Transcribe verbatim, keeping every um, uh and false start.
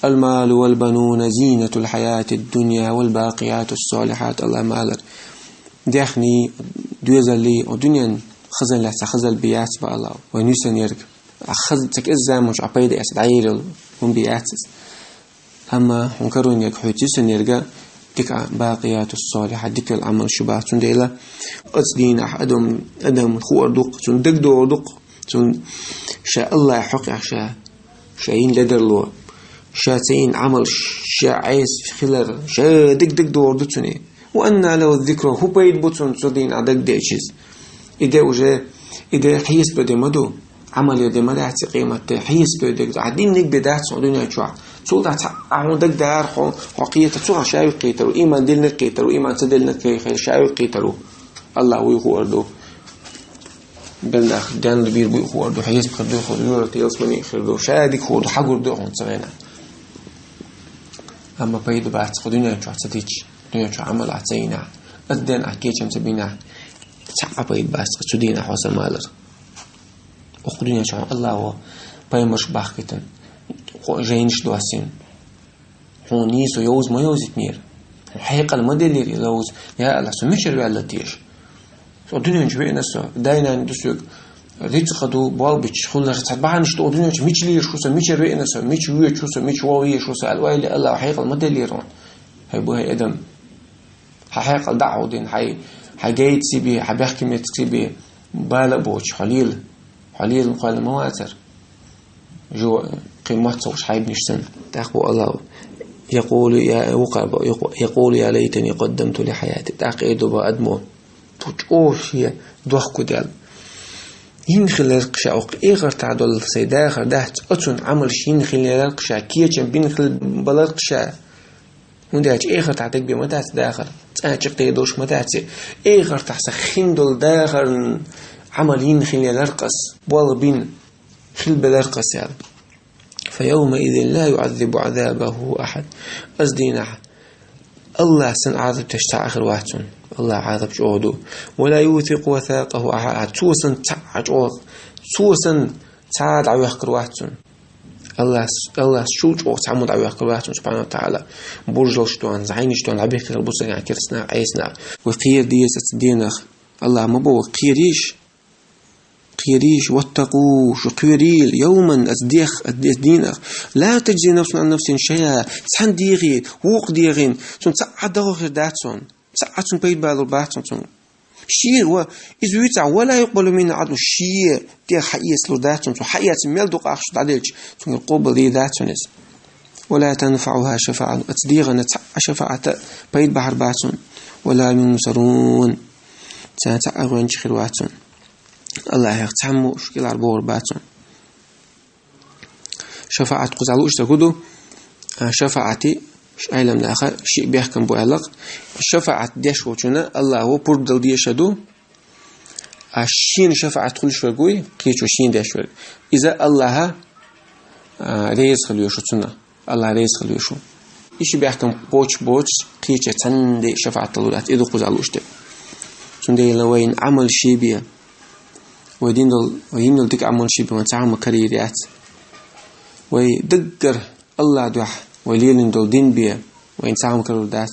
«المال والبنون زينة الحياة الدنيا والباقيات الصالحات», Аллах ма аллара. Даьхни, доьзал, укх дунен хазаллехь цхьа хазалла бе яц, бах Аллах, вайна юсанерг. Ӏа хаза ца кӀезза заманчу Ӏа пайда эца дӀаеррина хӀума бе яц иза. Амма хьуна карош ерг, хьоьца юсанерг дика, «الباقيات الصالحات», дика йолу Ӏамалш ю, бах. Цундела оцу дийнахь адам, адам хуур ду-кх, цунна дагадогӀур ду-кх, цунна ша Аллахьан хьокъехь ша, ша йина ледарло, ша ца йина Ӏамалш, ша Ӏеса хилар, ша дагадогӀур ду цунна. «وأنى له الذكرى», хӀун пайда бу цунна цу дийнахь дагадеъча иза? И де уже, и де хьесап де ма ду. Ӏамал де ма дац и къематде, хьесап де дерг ду. Ахь динниг бен дац хьуна дуьнен чохь. Цул тӀаьхьа цхьа а хьуна дагадахар, хьо, хьо кхетар, цу хьан ша юьхь кхетаро, ийман диллинарг кхетаро, ийман ца диллинарг кхетаро, ша юьхь кхетаро. Аллах вуй хуур ду. Белла нах денна бийр буй хуур ду, хьесап хир дуй хуур ду, юьртара ялсамани хир ду, ша дика хуур ду, хьан гур ду хьуна цу хенахь. Амма пайда бац кху дуьнен чохь ца дича, дуьнен чохь Ӏамал ахь ца йинехь, оцу ден ахь кечам ца бинехь, цхьа а пайда бац кху цу дийнахь хьо сан малар. Укх дуьнен чохь Аллахо пайхамарш бахкийтина, кхо жайнаш доссийна. Хьуна нийсо йовза ма йовзийтинера. Хьекъал ма деллера и ловза. Я Аллах, со мичара ваьлла теша? Со дуьнен чу веана со, дай-нана ду соьга, рицкъа ду, болх бича хилла, цхьа бахьанаш ду, дуьнен чу мича лелаш ву со, мичара веана со, мича воьдуш ву со, мича вогӀуш ву со аьлла, ойла Аллахо хьекъал ма деллера хьуна. ХӀай бу, хӀай адам, хьан хьекъал дӀа а хьулдина, хьайн, хьайн гайца бен, хьан бехке меттигца бен, бала а боцуш, хьо лела, хьо лелина кхоьллина ма вацара. Жо, кхин мотт ца хууш хьайбанаш санна. ТӀаккха бу Аллахо: «يقول يا», вукхара бу: «يقول يا ليتني قدمت لحياتي». ТӀаккха эр ду бу адамо: «Тхо чӀогӀа шен дохко даьлла. Йина хиларх ша, укх эхартахь долу сайн дахар дац, оцунна Ӏамалш йина хиларх ша, кечам бина хилбаларх ша». ХӀунда аьлча эхартахь дагабе ма дац дахар, цкъа а чекхдер долуш ма дац и. Эхартахь сан хин долу дахарна Ӏамал йина хиларх ас, болх бина хилбаларх ас аьлла. «فيومئذ لا يعذب عذابه أحد». Оцу дийнахь Аллах санна Ӏазап деш цхьа а хир вац цунна. Аллах Ӏазап чӀогӀа ду. «ولا يوثق وثاقه أحد». Цо санна цхьа а чӀогӀа, цо санна цхьа а дӀавоьхкур вац цунна. Аллас, Аллас чул чӀогӀа цхьаммо дӀавоьхкур вац цунна, субхьанаху ва тагӀала. Буржалш тӀехь, зӀенаш тӀехь дӀабихкинарш бу цигахь керстанаш, Ӏесанаш. Вай кхера деза оцу дийнах. Аллах ма боху, кхерийша, кхерийша, «واتقوا», шу кхерийла, «يوما», оцу дех, оцу де-, дийнах. «لا تجزي نفس عن نفس شيئا», цхьана дегӀе, вукху дегӀана, цунна цхьа а догӀа хир дац цунна. Цхьа а цунна пайда балур бац цунна. Шен ва иза вуьйцахь, «ولا يقبل منها عدل», шен дегӀ хьаэцалур дац цунна. Цо хьаэцна мел дукха ахча дӀаделча, цуьнгара къобал дийр дац цунна иза. «ولا تنفعها شفاعة», оцу дегӀана цхьа а шафаӀат а пайда бахьар бац цунна. «ولا هم ينصرون», царна цхьа а гӀоьнча хир вац цунна. Аллахьах цхьаммо а уьш кӀелхьарбохур бац цунна. ШафаӀат кхузахь лууш дерг хӀун ду? А, шафаӀати, Ӏеламнаха шиъ бехкам бу аьлла-кх. ШафаӀат деш волчунна Аллахо пурба дала дезаш ду. А шена шафаӀат хуьлуш верг вуй, кхечо шена деш верг. Иза Аллахьа, а, реза хила везаш ву цунна. Аллах реза хила везаш ву. И ши бехкам боцуш боцуш, кхечо цхьанна де шафаӀат далур дац, и ду кхузахь лууш дерг. Цундела вайна Ӏамал шен бен, вай дина долу, вай йина долу дика Ӏамал шен бен вайн цхьа хӀума карийр яц. Вай даггара Аллах дуьхьа вай лелийна долу дин бен вайна цхьа хӀума карор дац.